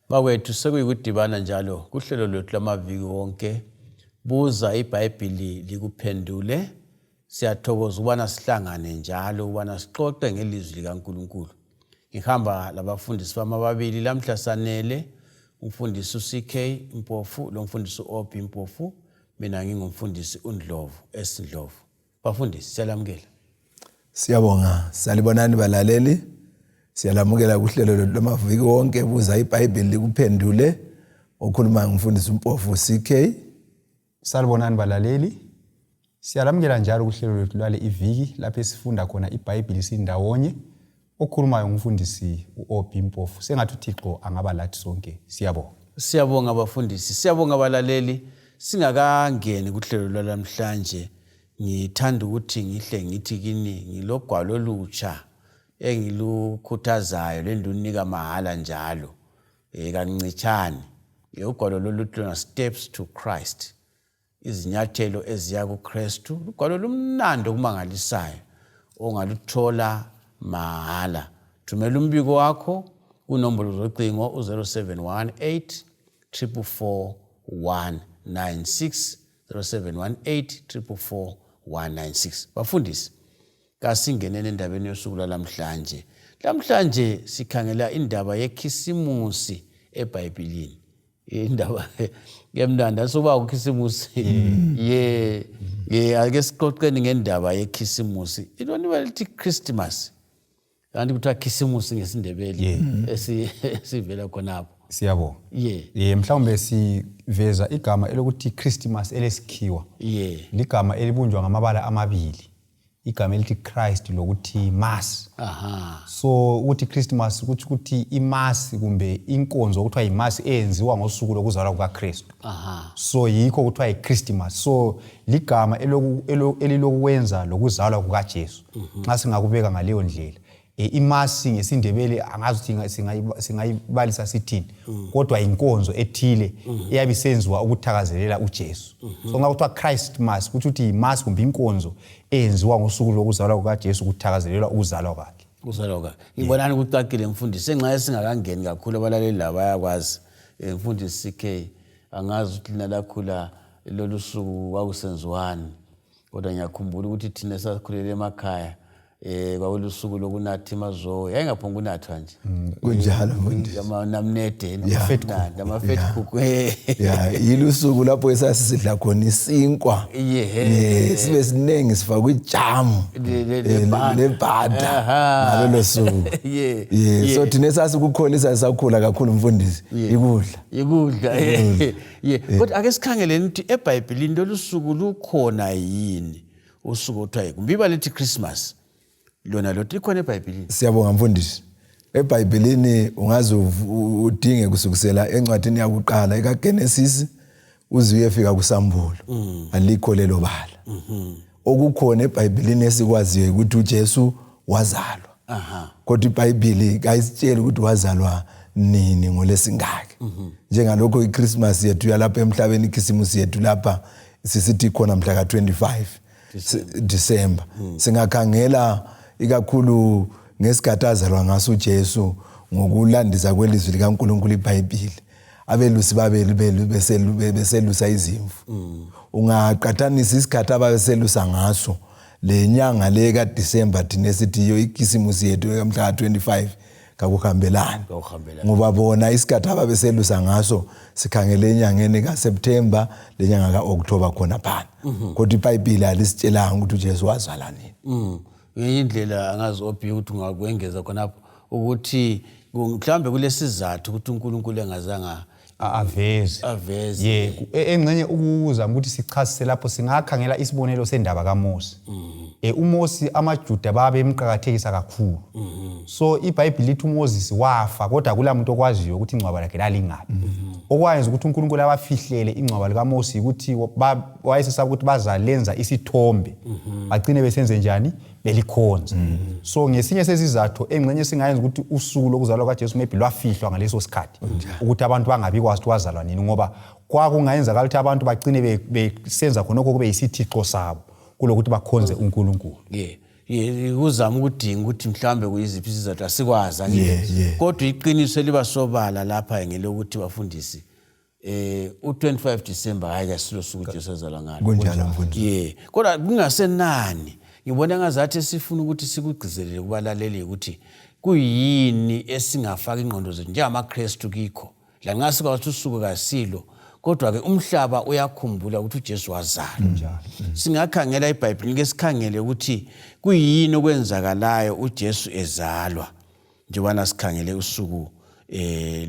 Bakwethu sekuyikudibana njalo kuhlelo lwethu lwamaviki wonke. Buza iBhayibhili likuphendule. Siyathokoza ukubana sihlangane njalo ukubana sixoxe ngelizwi likaNkulunkulu. Ngihamba labafundisi bami ababili lamhla sanele, umfundisi uCK Mpofu lomfundisi uOB Mpofu, mina ngingumfundisi uNdlovu S Ndlovu. Bafundisi siyalamukela. Siyabonga, salibonani balaleli. Siyalamukela kuhlelo lwethu lwamaviki wonke buza iBhayibheli likuphendule. Okhuluma ngumfundisi uMpofu CK. Salibonani balaleli. Siyalamukela njalo kuhlelo lwethu lwale iviki lapho esifunda khona iBhayibhili sindawonye. Okhulumayo ngumfundisi uOB Mpofu. Sengathi uThixo angaba lathi sonke. Siyabonga. Siyabonga bafundisi, siyabonga balaleli. Singakangeni kuhlelo lwalamhlanje, ngithanda ukuthi ngihle ngithi kini ngilogwalo olutsha engilukhuthazayo lendilunika mahala njalo um kancitshane. Ugwalo lolu luthiwa Steps to Christ. Izinyathelo eziya kuKristu, lugwalo lumnandi okumangalisayo ongaluthola mahala. Thumela umbiko wakho kunombolo zocingo u-0718 444 196 0718 444 196. Bafundisi, kasingeneni endabeni yosuku lwalamhlanje. Lamhlanje sikhangela indaba yeKhisimusi eBhayibhilini. Indaba emnandi asoba ukhisimusi ye ye ake sixoxeni ngendaba yekhisimusi ilona lithi Christmas kanti kuthiwa khisimusi ngesiNdebele esivela khonapho. Siyabonga. Ye. Ye, mhlawumbe siveza igama elokuthi Christmas elesikhiwa. Ye. Ligama elibunjwa ngamabala amabili. Igama elithi Christ lokuthi mass. Aha. So ukuthi Christmas kutsho ukuthi imass kumbe inkonzo okuthiwa yimass eyenziwa ngosuku lokuzalwa kukaKristu. Aha. So yikho kuthiwa yiChristmas. So ligama elilokwenza lokuzalwa kukaJesu. Nxa singakubeka ngaleyo ndlela. Imasi ngesiNdebele angazi ukuthi singayibalisa sithini, kodwa inkonzo ethile eyabe isenziwa ukuthakazelela uJesu. So nxa kuthiwa Christmas kutsho ukuthi yimasi kumbe inkonzo eyenziwa ngosuku lokuzalwa kukaJesu kuthakazelelwa ukuzalwa kwakhe. Ukuzalwa kwakhe. Ngibonani kucacile mfundisi, enxa esingakangeni kakhulu abalaleli laba bayakwazi. Mfundisi CK, angazi ukuthi lina lakhula lolu suku kwakusenziwani, kodwa ngiyakhumbula ukuthi thina esakhulela emakhaya kwakulusuku lokunatha imazowe, yayingaphonga ukunathwa nje. Kunjalo mfundisi. Amanamnede nama-fat cook. Ya, yilusuku lapho esasisidla khona isinkwa. Sibe siningi sifakwe ijamu lebhada ngalolo suku. So thina esasikukholisa sisakhula kakhulu mfundisi ikudla. Ikudla. Ye. Kodwa ake sikhangeleni ukuthi eBhayibhelini lolu suku lukhona yini usuku othiwa kumbe iba lithi Christmas lona lothi likhona eBhayibhelini. Siyabonga mfundisi. EBhayibhelini ungaze udinge kusukisela encwadini yakuqala ekaGenesis uze uyefika kuSambulo. Alikho lelo bala. Okukhona eBhayibhelini esikwaziyo ukuthi uJesu wazalwa. Kodwa iBhayibheli kayisitsheli ukuthi wazalwa nini ngolesingaki. Njengalokho iChristmas yethu yalapha emhlabeni, iKhisimusi yethu lapha sisithi khona mhla ka-25 December. Singakhangela ikakhulu ngesikhathi azalwa ngaso uJesu ngokulandisa kwelizwi likaNkulunkulu iBhayibheli. Abelusi babeselusa izimvu. Ungaqathanisa isikhathi ababeselusa ngaso le nyanga le kaDecember thina esithi yiyo iKhisimusi yethu mhla ka-25 kakuhambelani. Ngoba bona isikhathi ababeselusa ngaso sikhangele enyangeni kaSeptember lenyanga kaOctober khona phana. Kodwa iBhayibheli alisitshelanga ukuthi uJesu wazalwa nini. Ngenye indlela angazi obhi ukuthi ungakwengeza khonapho ukuthi mhlawumbe kulesizathu ukuthi uNkulunkulu engazanga aveze. Aveze. Ye, engxenye ukuzama ukuthi sichasise lapho singakhangela isibonelo sendaba kaMose. UMose amaJuda babemqakathekisa kakhulu. So iBhayibheli lithi uMoses wafa kodwa akula muntu okwaziyo ukuthi ingcwaba lakhe lalingaphi. Okwayenza ukuthi uNkulunkulu abafihlele ingcwaba likaMose ukuthi wayesesaba ukuthi bazalenza isithombe. Bagcine besenze njani? Belikhonza. So ngesinye sezizathu engxenye singayenza ukuthi usuku lokuzalwa kaJesu maybe lwafihlwa ngaleso sikhathi ukuthi abantu bangabikwazi ukuthi wazalwa nini, ngoba kwakungayenzakala ukuthi abantu bagcine besenza khonokho kube yisithixo sabo kulokuthi bakhonze uNkulunkulu. Yeah. Kuzama ukudinga ukuthi mhlawumbe kuyiziphi izizathu asikwazi angithi. Kodwa iqiniso eliba sobala lapha ngelokuthi bafundisi u-25 December hayi kasilo suku uJesu azalwa ngalo. Kunjalo mfundisi. Yeah. Kodwa kungasenani ngibona ngazathi esifuna ukuthi sikugcizelele kubalaleli ukuthi kuyini esingafaka ingqondo zethu njengamaKristu kikho. Lanxa sikwazi ukuthi usuku kasilo kodwa-ke umhlaba uyakhumbula ukuthi uJesu wazalwa. Singakhangela iBhayibhilini ke sikhangele ukuthi kuyini okwenzakalayo uJesu ezalwa. Njengobana sikhangele usuku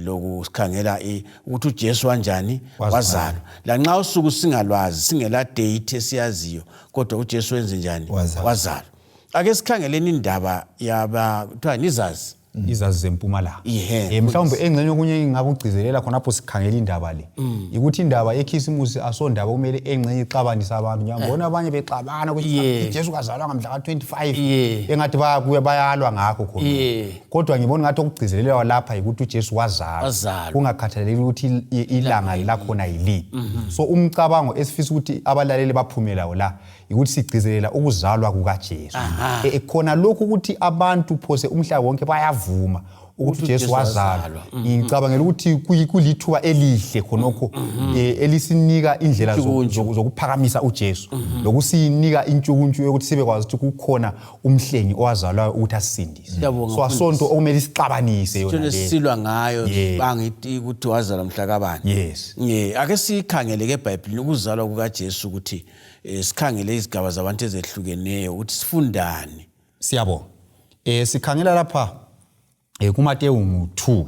loku sikhangela ukuthi uJesu wanjani wazalwa. Lanxa usuku singalwazi singela date esiyaziyo kodwa uJesu wenze njani wazalwa. Ake sikhangeleni indaba yaba kuthiwa izazi. Izazi zempumalanga. Ihe. Mhlawumbe engxenye okunye engingakugcizelela khonapho sikhangela indaba le ukuthi indaba yekhisimusi asondaba kumele engxenye ixabanise abantu. Ngiyabona abanye bexabana ukuthi uJesu kazalwa ngamhla ka-25 engathi bayakuya bayalwa ngakho khona. Kodwa ngibona ngathi okugcizelelwa lapha ukuthi uJesu wazalwa kungakhathaleki ukuthi ilanga lakhona yiliphi. So umcabango esifisa ukuthi abalaleli baphume lawo la ukuthi sigcizelela ukuzalwa kukaJesu. Khona lokhu ukuthi abantu phose umhlaba wonke bayavuma ukuthi uJesu wazalwa. Ngicabangela ukuthi kulithuba elihle khonokho elisinika indlela zokuphakamisa uJesu lokusinika intshukuntshu yokuthi sibe kwazi ukuthi kukhona umhlengi owazalwayo ukuthi asisindise. So asonto okumele sixabanise yona le. Silwa ngayo bangithi ukuthi wazalwa mhla kabani. Yes. Ake sikhangele ke eBhayibhelini ukuzalwa kukaJesu ukuthi sikhangele izigaba zabantu ezehlukeneyo ukuthi sifundani. Siyabonga. Sikhangela lapha kuMateyu 2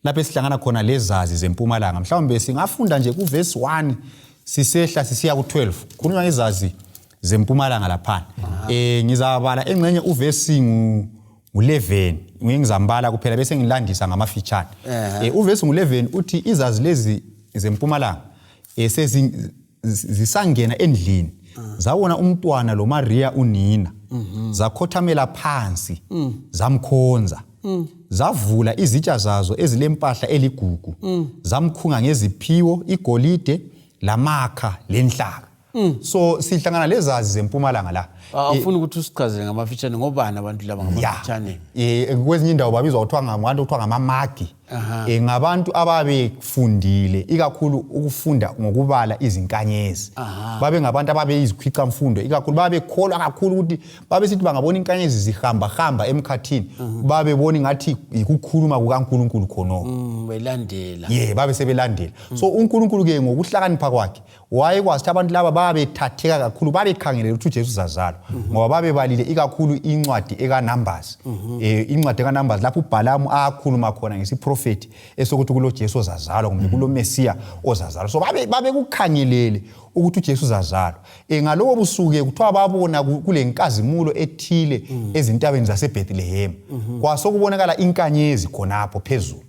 lapho esihlangana khona lezazi zempumalanga. Mhlawumbe singafunda nje kuverse 1 sisehla sisiya ku-12. Khulunywa ngezazi zempumalanga laphana. Ngizabala engxenye uverse ngu-11 ngizambala kuphela bese ngilandisa ngamafitshane. Uverse ngu-11 uthi izazi lezi zempumalanga zisangena endlini zawona umntwana loMaria unina, zakhothamela phansi zamkhonza, zavula izitsha zazo ezilempahla eligugu, zamkhunga ngeziphiwo igolide lamakha lenhlaka. So sihlangana lezazi zempumalanga la. Awufuni ukuthi usichazele ngamafitshane ngobani abantu laba ngamafitshane? Kwezinye indawo babizwa kuthiwa ngabantu kuthiwa ngamamagi. Ngabantu ababefundile ikakhulu ukufunda ngokubala izinkanyezi. Babe ngabantu ababeyizikhwicamfundo ikakhulu babekholwa kakhulu ukuthi babesithi bangabona inkanyezi zihamba hamba emkhathini babebona ngathi yikukhuluma kukaNkulunkulu khonokho. Belandela. Babe sebelandela. So uNkulunkulu ke ngokuhlakanipha kwakhe wayekwazi ukuthi abantu laba babethatheka kakhulu babekhangelele ukuthi uJesu uzazalwa ngoba babebalile ikakhulu incwadi ekaNumbers. Incwadi ekaNumbers lapho uBhalamu akhuluma khona ngesiprofeti esokuthi kulo Jesu ozazalwa kumbe kulo Mesiya ozazalwa. So babekukhangelele ukuthi uJesu uzazalwa. Ngalobo busuku kuthiwa babona kule nkazimulo ethile ezintabeni zaseBethlehem. Kwasokubonakala inkanyezi khonapho phezulu.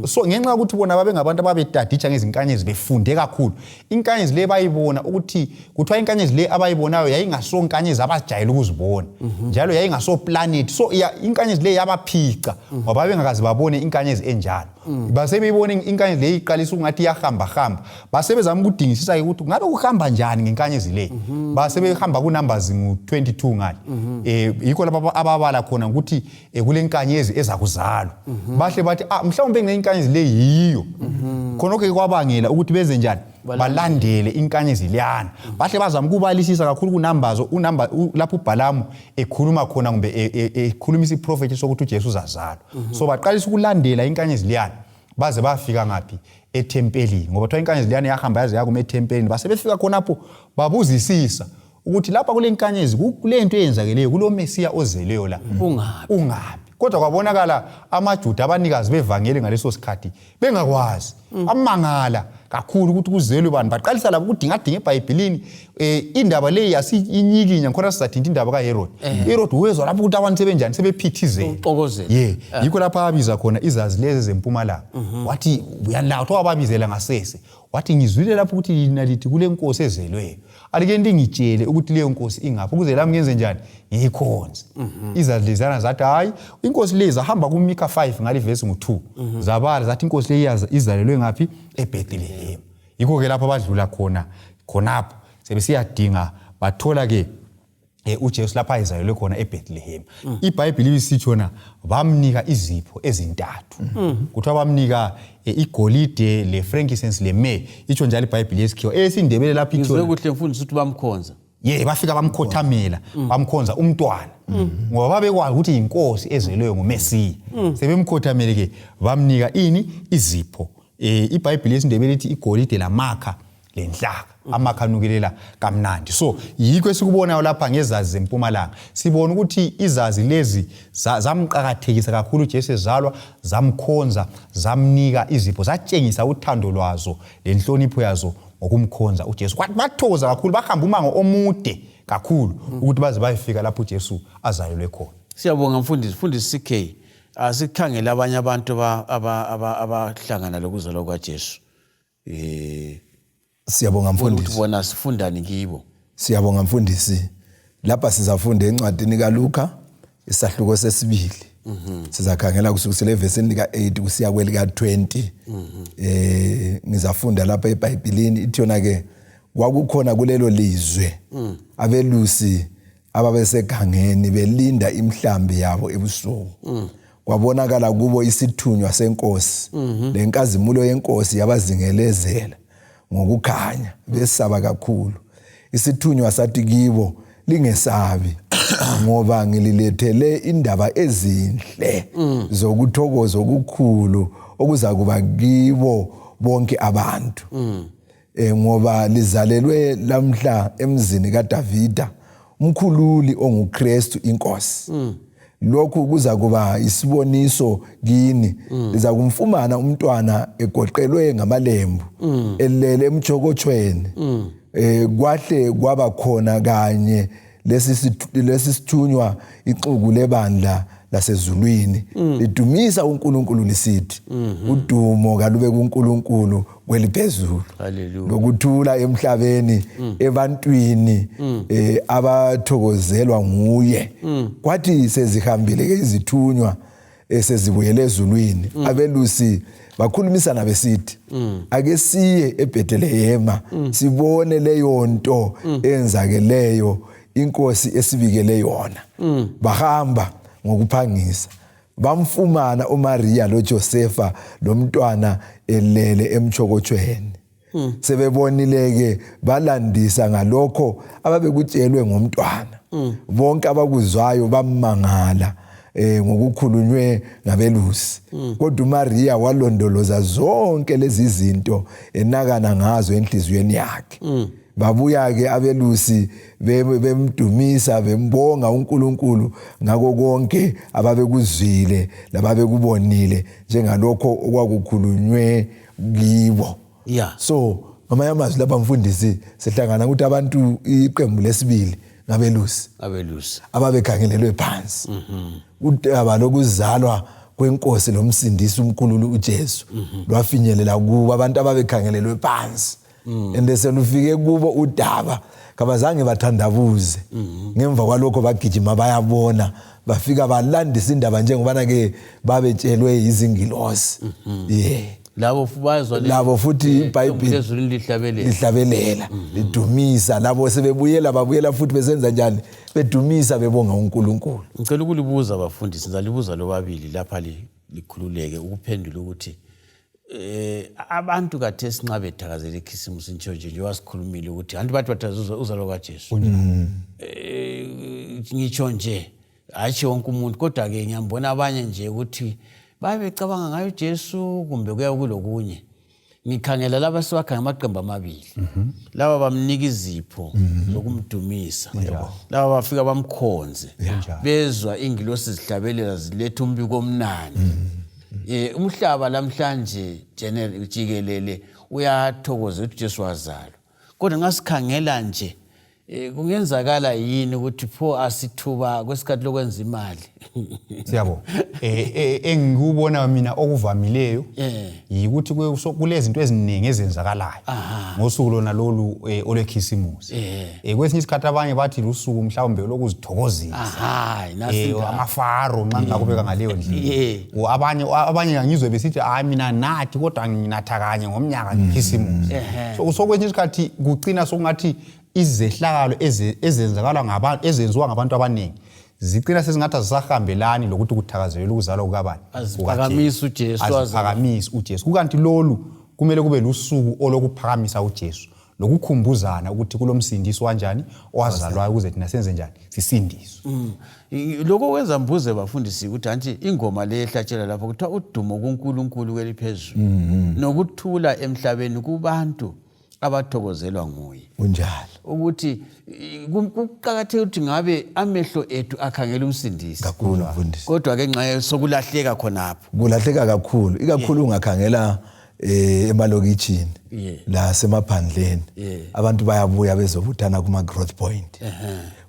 So ngenxa yokuthi bona babengabantu ababetaditsha ngezinkanyezi befunde kakhulu, inkanyezi le bayibona ukuthi kuthiwa inkanyezi le abayibonayo yayingaso nkanyezi abajayele ukuzibona, njalo yayingaso planet. So inkanyezi le yabaphica ngoba babengakaze babone inkanyezi enjalo. Basebeyibona inkanyezi le iqalisa ukungathi iyahamba hamba, basebezama ukudingisisa ukuthi ngabe kuhamba njani ngenkanyezi le. Basebehamba ku numbers ngu-22 ngale. Yikho lapha ababala khona ukuthi kule nkanyezi ezakuzalwa. Bahle bathi mhlawumbe ngenkanyezi le yiyo. Khonokho kwabangela ukuthi benze njani, balandele inkanyezi leyana. Bahle bazama ukubalisisa kakhulu kunumbers lapho uBhalamu ekhuluma khona kumbe ekhuluma isiprofeti sokuthi uJesu uzazalwa. So baqalisa ukulandela inkanyezi leyana baze bafika ngaphi ethempelini, ngoba kuthiwa inkanyezi leyana yahamba yaze yakuma ethempelini. Basebefika khonapho babuzisisa ukuthi lapha kule nkanyezi kule nto eyenzakeleyo kulo Mesiya ozeleyo la ungaphi. Kodwa kwabonakala amaJuda abanikazi bevangeli ngaleso sikhathi bengakwazi, amangala kakhulu ukuthi kuzelwe bani. Baqalisa labo ukudingadinga eBhayibhelini. Indaba le yasinyikinya khona sizathinta indaba kaHerod. Herod wezwa lapho ukuthi abantu sebenjani, sebephithizela. Yikho lapha abiza khona izazi lezi zempumalanga. Wathi uyalawo wababizela ngasese. Wathi ngizwile lapho ukuthi lina lithi kule nkosi ezelweyo. Alike ndingitshele ukuthi leyo nkosi ingaphi ukuze lami ngenze njani, ngiyikhonze. Izazi lezana zathi hayi inkosi le zahamba kuMika 5 ngale verse ngu-2. Zabala zathi inkosi le izalelwe ngaphi, eBethlehem. Yikho ke lapho abadlula khona khonapho sebesiyadinga bathola ke uJesu lapha ayezalelwe khona eBethlehem. IBhayibheli ibisithi yona bamnika izipho ezintathu. Kuthiwa bamnika igolide le-frankincense le-myrrh, itsho njalo iBhayibheli yesikhiwa. EyesiNdebele lapho ithi Ngizwe yona kuhle mfundisi ukuthi bamkhonza. Ye, bafika bamkhothamela, bamkhonza umntwana, ngoba babekwazi ukuthi yinkosi ezelweyo, nguMesiya. Sebemkhothamele ke bamnika ini? Izipho. IBhayibheli yesiNdebele ithi igolide lamakha lenhlaka, amakha anukelela kamnandi. So yikho esikubonayo lapha ngezazi zempumalanga. Sibona ukuthi izazi lezi zamqakathekisa kakhulu uJesu ezalwa, zamkhonza, zamnika izipho, zatshengisa uthando lwazo lenhlonipho yazo ngokumkhonza uJesu. Kwathi bathokoza kakhulu, bahamba umango omude kakhulu ukuthi baze bayefika lapho uJesu azalelwe khona. Siyabonga mfundisi. Mfundisi CK, asikhangele abanye abantu abahlangana lokuzalwa kwaJesu. Siyabonga Ukuthi mfundisi. bona sifundani kibo. Siyabonga mfundisi. Lapha sizafunda encwadini kaLuka isahluko sesibili. Sizakhangela kusukisela evesini lika 8 kusiya kwelika 20. Ngizafunda lapha eBhayibhelini, ithi yona ke kwakukhona kulelo lizwe abelusi ababesegangeni belinda imhlambi yabo ebusuku. Kwabonakala kubo isithunywa senkosi, lenkazimulo yenkosi yabazingelezela ngokukhanya, besaba kakhulu. Isithunywa sathi kibo, lingesabi, ngoba ngililethele indaba ezinhle zokuthokoza okukhulu okuzakuba kibo bonke abantu, ngoba lizalelwe lamhla emzini kaDavida umkhululi onguKristu inkosi. Lokhu kuza kuba isiboniso kini: liza kumfumana umntwana egoqelwe ngamalembu, elele emtshokotshweni. Kwahle kwaba khona kanye lesi sithunywa ixuku lebandla lasezulwini lidumisa uNkulunkulu lisithi, udumo kalube kuNkulunkulu kweliphezulu, Hallelujah. lokuthula emhlabeni ebantwini abathokozelwa nguye. Kwathi sezihambile ke izithunywa, sezibuyele ezulwini, abelusi bakhulumisana besithi, ake siye eBhethelehema sibone leyo nto eyenzakeleyo inkosi esibikele yona. Bahamba ngokuphangisa, bamfumana uMaria loJosefa lomntwana elele emtshokotshweni. Sebebonile ke balandisa ngalokho ababekutshelwe ngomntwana. Bonke abakuzwayo bamangala ngokukhulunywe ngabelusi. Kodwa uMaria walondoloza zonke lezi zinto, enakana ngazo enhliziyweni yakhe. Babuya ke abelusi bemdumisa, bembonga uNkulunkulu ngako konke ababekuzwile lababekubonile, njengalokho okwakukhulunywe kibo. So ngamanye amazwi lapha mfundisi, sihlangana ukuthi abantu, iqembu lesibili ngabelusi, Abelusi ababekhangelelwe phansi. Udaba lokuzalwa kwenkosi lomsindisi umkhululi uJesu lwafinyelela kubo abantu ababekhangelelwe phansi, and selufike kubo udaba kabazange bathandabuze. Ngemva kwalokho bagijima bayabona, bafika balandisa indaba njengobana ke babetshelwe izingilosi, yeah. Labo bazwa Labo futhi iBhayibheli ezulwini lihlabelela. Lihlabelela lidumisa. Labo sebebuyela, babuyela futhi besenza njani? Bedumisa, bebonga uNkulunkulu. Ngicela ukulibuza abafundisi, ngizalibuza lobabili lapha, likhululeke ukuphendula ukuthi abantu kathesi nxa bethakazela ikhisimusi, ntsho nje njengoba sikhulumile ukuthi anti bathi bathakaza uzalo kaJesu, ngitsho nje hatshi wonke umuntu, kodwa-ke ngiyambona abanye nje ukuthi babe becabanga ngayo uJesu kumbe kuya kulokunye. Ngikhangela laba, siwakha ngamaqembu amabili: laba bamnika izipho zokumdumisa, laba bafika bamkhonze, bezwa ingilosi zihlabelela ziletha umbiko omnandi. Umhlaba lamhlanje jikelele uyathokoza ukuthi uJesu wazalwa, kodwa nxa sikhangela nje, kungenzakala yini ukuthi pho asithuba kwesikhathi lokwenza imali? Siyabonga. Engikubona mina okuvamileyo yikuthi kulezinto eziningi ezenzakalayo ngosuku lona lolu olwekhisimusi. Kwesinye isikhathi abanye bathi lusuku mhlawumbe lokuzithokozisa, Aha, nasi indaba. amafaro, nxa ngingakubeka ngaleyo ndlela. Abanye ngizwe besithi, hayi, mina nathi kodwa nginatha kanye ngomnyaka ngekhisimusi. So kwesinye isikhathi kucina sokungathi Izehlakalo ezenzakala ngabantu, ezenziwa ngabantu abaningi, zicina sezingathi azisahambelani lokuthi kuthakazelelwa ukuzalwa kukabani. Aziphakamisi uJesu. Aziphakamisi uJesu. Kukanti lolu kumele kube lusuku olokuphakamisa uJesu, lokukhumbuzana ukuthi kulomsindisi wanjani owazalwayo, ukuze thina senze njani, sisindiswe. Lokho kwenza mbuze bafundisi ukuthi anti ingoma le ehlatshelwa lapho kuthiwa udumo kuNkulunkulu kweliphezulu nokuthula emhlabeni kubantu abathokozelwa nguye. Kunjalo. Ukuthi kuqakatheke ukuthi ngabe amehlo ethu akhangela umsindisi kakhulu, mfundisi. Kodwa ke nxa sokulahleka khonapho, kulahleka kakhulu, ikakhulu ungakhangela emalokitshini la semaphandleni, abantu bayabuya bezobuthana kuma growth point.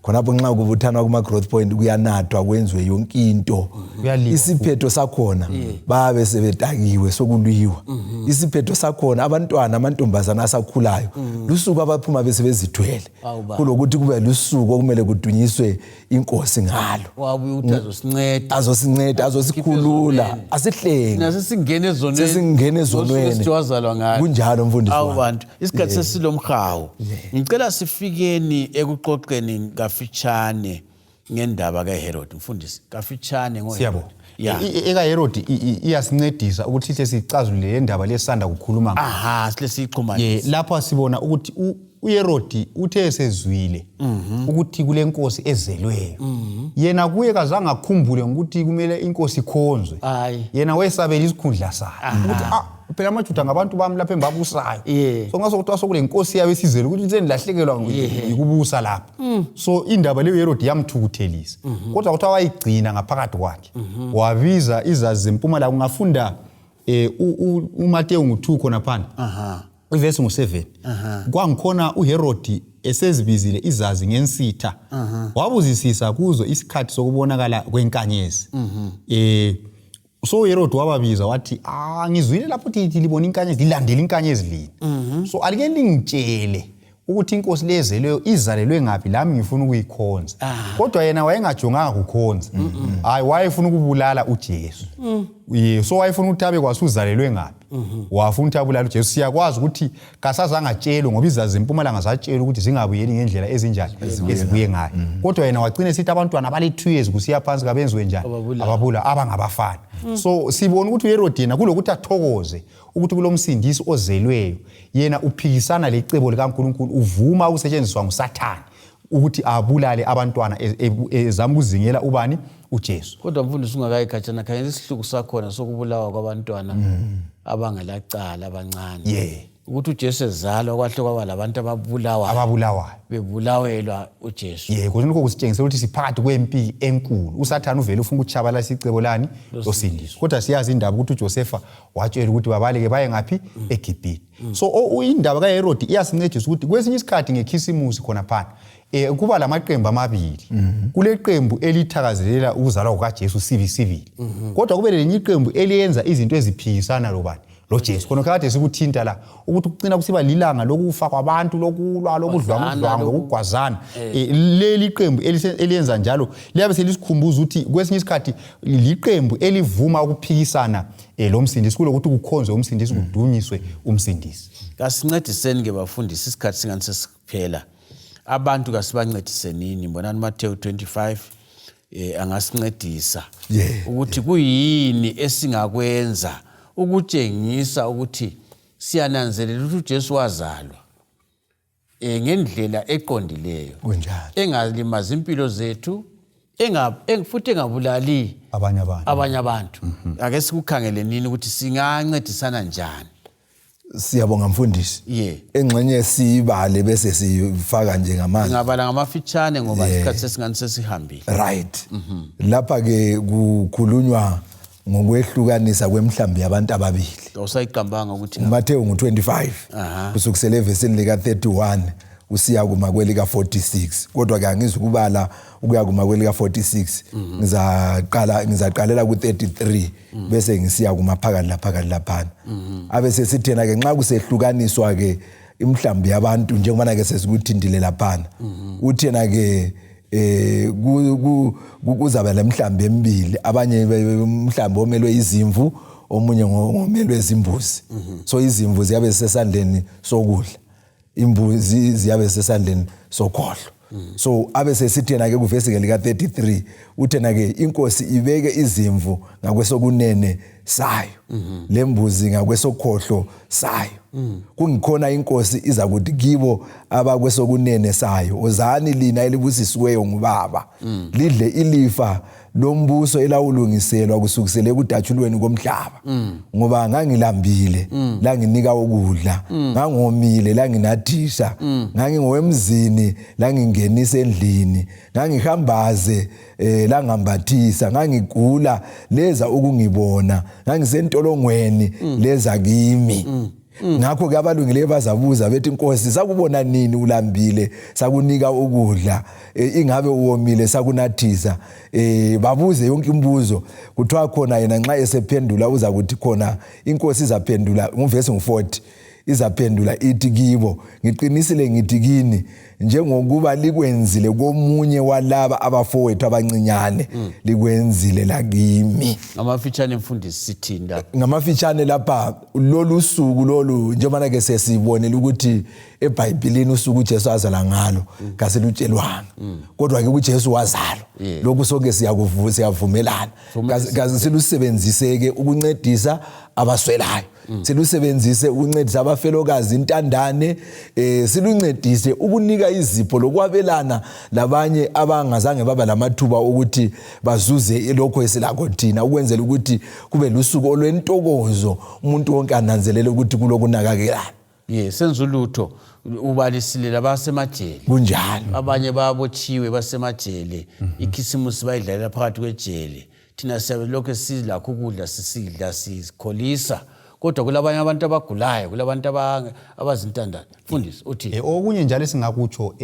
Khonapho nxa kubuthanwa kuma growth point kuyanathwa, kwenziwe yonke into. Kuyaliwa. Isiphetho sakhona babe sebetakiwe, sokulwiwa. Isiphetho sakhona, abantwana amantombazana asakhulayo, lusuku abaphuma bese bezithwele, Awu ba. kulokuthi kube lusuku okumele kudunyiswe inkosi ngalo. Wabuya ukuthi azosinceda. Azosinceda, azosikhulula, asihlenge. Nasesingena ezonweni. Sesingena ezonweni. Ngosuku esithi wazalwa ngalo. Kunjalo, mfundisi Awu wami. bantu, isikhathi sesilomhawu. Ngicela sifikeni ekuxoxeni kafitshane ngendaba kaHerod. Mfundisi, kafitshane ngoHerod. Siyabonga. Ya. EkaHerodi iyasincedisa ukuthi sihle sicazulule le ndaba lesisanda kukhuluma ngayo. Aha, sile siyixhumanise. Lapha sibona ukuthi uHerodi uthe esezwile ukuthi kule nkosi ezelweyo, yena kuye kazange akhumbule ngokuthi kumele inkosi ikhonzwe. Yena wayesabela isikhundla sakhe ukuthi phela amaJuda ngabantu bami lapha embabusayo. So ngaso kuthiwa sokule nkosi yayo esizele ukuthi sendilahlekelwa yikubusa lapha. So indaba leyo Herod yamthukuthelisa, kodwa kuthiwa wayigcina ngaphakathi kwakhe, wabiza izazi zempumalanga. Ungafunda uMateyu ngu-2 khonaphana, ivesi ngu-7, kwangikhona uHerodi esezibizile izazi ngensitha, wabuzisisa kuzo isikhathi sokubonakala kwenkanyezi. So uHerod wababiza wathi, ngizwile lapho ukuthi libona inkanyezi, lilandela inkanyezi lina, so alike lingitshele ukuthi inkosi lezelweyo izalelwe ngaphi, lami ngifuna ukuyikhonza. Kodwa yena wayengajonganga kukhonza, hayi, wayefuna ukubulala uJesu. So wayefuna ukuthi abe kwazi uzalelwe ngaphi, wafuna ukuthi abulale uJesu. Siyakwazi ukuthi kasazange atshelwe, ngoba izazi zempumalanga zatshelwa ukuthi zingabuyeli ngendlela ezinjani ezibuye ngayo. Kodwa yena wagcina esithi abantwana abale-2 years kusiya phansi kabenziwe njani? Ababula, abangabafana. So sibona ukuthi uHerod yena, kulokuthi athokoze ukuthi kulomsindisi ozelweyo, yena uphikisana lecebo likaNkulunkulu, uvuma ukusetshenziswa nguSathane ukuthi abulale abantwana, ezama ukuzingela ubani? UJesu. Kodwa mfundisi, ungakayi khatshana, khangela isihluku sakhona sokubulawa kwabantwana abangelacala, abancane. Ukuthi uJesu ezalwa kwahle kwaba labantu ababulawayo. Ababulawayo. Bebulawelwa uJesu. Ye, kodwa lokho kusitshengisa ukuthi siphakathi kwempi enkulu. USathane uvele ufuna ukutshabalalisa icebo lani? Losindiso. Kodwa siyazi indaba ukuthi uJosefa watshela ukuthi babaleke baye ngaphi? EGibhithe. So indaba kaHerodi iyasincedisa ukuthi kwesinye isikhathi ngekhisimusi khonaphana kuba lamaqembu amabili. Kuleqembu elithakazelela ukuzalwa kukaJesu sibi sibili, kodwa kube lelinye iqembu eliyenza izinto eziphikisana lobani? LoJesu. Khona kade sikuthinta la ukuthi kucina kusiba lilanga lokufa kwabantu, lokulwa, lokudlwangudlwangu, lokugwazana. Leli qembu eliyenza njalo liyabe selisikhumbuza ukuthi kwesinye isikhathi liqembu elivuma ukuphikisana lo msindisi, kulokuthi kukhonzwe umsindisi, kudunyiswe umsindisi. Kasincediseni ke bafundisi, isikhathi singani sesiphela. Abantu kasibancedisenini. Mbonani Matthew 25 angasincedisa ukuthi kuyini esingakwenza ukutshengisa ukuthi siyananzelela ukuthi uJesu wazalwa ngendlela eqondileyo, Kunjalo. engalimazi impilo zethu, futhi engabulali abanye abantu. Abanye abantu. Ake sikukhangele nini ukuthi singancedisana njani. Siyabonga mfundisi. Engxenye siyibale bese sifaka nje ngamazwi. Ngabala ngamafitshane ngoba isikhathi sesingani sesihambile. Right. Lapha ke kukhulunywa ngokwehlukanisa kwemhlambi yabantu ababili. Awusayiqambanga ukuthi uMathewu ngu-25 kusukisela evesini lika-31 kusiya kuma kwelika-46, kodwa ke angizukubala ukuya kuma kwelika-46, ngizaqalela ku-33 bese ngisiya kuma phakathi laphakathi laphana. Abe sesithena ke nxa kusehlukaniswa ke imhlambi yabantu, njengobana ke sesikuthintile laphana, uthena ke kuzaba lemhlambi emibili, abanye umhlambi omelwe izimvu, omunye ngomelwe izimbuzi. So izimvu ziyabe zisesandleni sokudla. Imbuzi ziyabe sesandleni sokhohlo. So abe sesithi yena ke kuvesi ke lika 33, uthena ke inkosi ibeke izimvu ngakwesokunene sayo, lembuzi ngakwesokhohlo sayo. Kungikhona inkosi iza kuthi kibo abakwesokunene sayo, ozani lina elibusisiweyo ngubaba, lidle ilifa lombuso elawulungiselwa kusukisela ekudatshulweni komhlaba, ngoba ngangilambile, langinika ukudla, ngangomile, langinathisa, ngangingowemzini, langingenisa endlini, ngangihambaze, langambathisa, ngangigula, leza ukungibona, ngangisentolongweni, leza kimi. Ngakho ke abalungileyo bazabuza bethi, Nkosi, sakubona nini ulambile sakunika ukudla, ingabe uwomile sakunathisa? Babuze yonke imibuzo. Kuthiwa khona yena nxa esephendula uza kuthi khona inkosi izaphendula nguvesi ngu-40, izaphendula ithi kibo, ngiqinisile ngithi kini, njengokuba likwenzile komunye walaba abafowethu abancinyane, likwenzile lakimi. Ngamafitshane, mfundisi, sithini lapha? Ngamafitshane lapha, lolu suku lolu, njengoba ke sesibonile ukuthi eBhayibhelini usuku uJesu azalwa ngalo kasilutshelwanga, kodwa ke uJesu wazalwa, lokhu sonke siyavumelana. Kazi silusebenzise ke ukuncedisa abaswelayo, silusebenzise ukuncedisa abafelokazi, intandane, siluncedise ukunika izipho lokwabelana labanye abangazange baba lamathuba ukuthi bazuze lokho esilakho thina, ukwenzela ukuthi kube lusuku olwentokozo, umuntu wonke ananzelele ukuthi kulokunakakelana. Ye, senza ulutho, ubalisile labasemajele. Kunjalo. Abanye babotshiwe, basemajele, ikhisimusi bayidlalela phakathi kwejele. Thina siyabe lokhu silakho ukudla, sisidla, sikholisa, kodwa kulabanye abantu abagulayo, kulabantu abazintandane. Mfundisi, uthi? Okunye njalo esingakutsho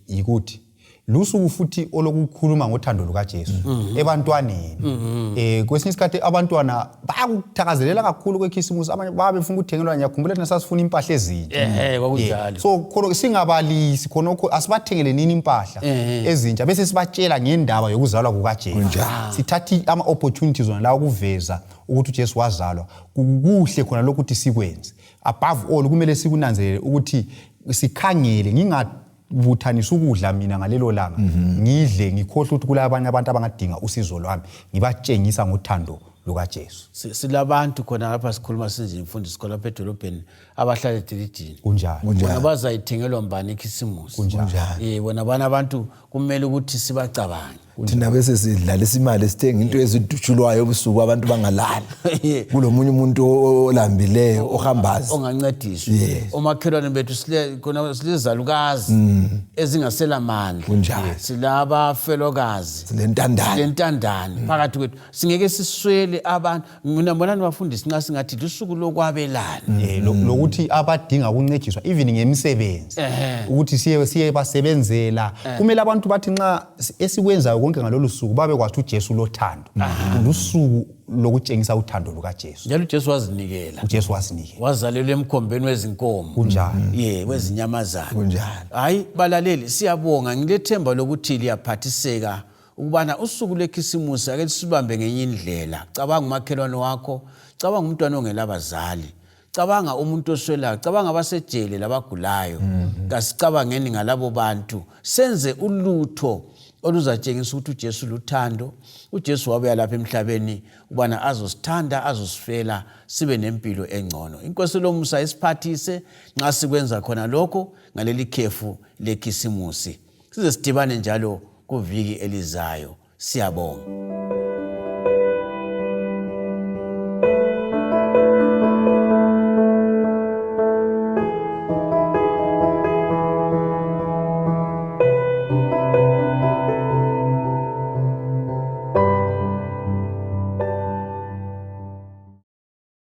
yikuthi lusuku futhi olokukhuluma ngothando lukaJesu ebantwaneni. Kwesinye isikhathi abantwana bayakuthakazelela kakhulu kwekhisimusi, abanye babe befuna ukuthengelwa. Ngiyakhumbula thina sasifuna impahla ezintsha. Ehe, kwakunjalo. So khona singabalisi khonokho, asibathengele nini impahla ezintsha, bese sibatshela ngendaba yokuzalwa kukaJesu. Sithathe ama-opportunities wona lawa ukuveza ukuthi uJesu wazalwa. Kuhle khona lokhu ukuthi sikwenze. Above all, kumele sikunanzelele ukuthi sikhangele, ngingabuthanisi ukudla mina ngalelo langa, ngidle ngikhohle ukuthi kulabanye abantu abangadinga usizo lwami, ngibatshengisa ngothando lukaJesu. Silabantu khona lapha sikhuluma sinje, mfundisi, khona lapha edolobheni abahlala ediridini. Kunjalo. Bona bazayithengelwa mbani ikhisimusi? Kunjalo. Bona bana abantu kumele ukuthi sibacabange. Thina bese sidlalisa imali, sithenga into ezidutshulwayo ebusuku, abantu bangalali, kulomunye umuntu olambileyo ohambazi. Ongancediswa. Omakhelwane bethu khona silezalukazi ezingaselamandla. Silabafelokazi. Silentandane. Silentandane phakathi kwethu. Singeke siswele abantu. Mina mbonani, bafundisi, nxa singathi lusuku lokwabelana. Lokuthi abadinga ukuncediswa even ngemisebenzi, ukuthi siye basebenzela, kumele abantu bathi nxa esikwenzayo konke ngalolu suku babekwazi ukuthi uJesu lothando, lusuku lokutshengisa uthando lukaJesu. Njalo uJesu wazinikela. UJesu wazinikela. Wazalelwa emkhombeni wezinkomo. Kunjalo. Ye, wezinyamazana. Kunjalo. Hayi balaleli, siyabonga. Ngilethemba lokuthi liyaphathiseka ukubana usuku lwekhisimusi ake lisibambe ngenye indlela. Cabanga umakhelwane wakho, cabanga umntwana ongelabazali, cabanga umuntu oswelayo, cabanga abasejele labagulayo. Kasicabangeni ngalabo bantu, senze ulutho oluzatshengisa ukuthi uJesu luthando. UJesu wabuya lapha emhlabeni ukubana azosithanda, azosifela, sibe nempilo engcono. Inkosi lomusa isiphathise nxa sikwenza khona lokho ngaleli khefu lekhisimusi. Size sidibane njalo kuviki elizayo, siyabonga.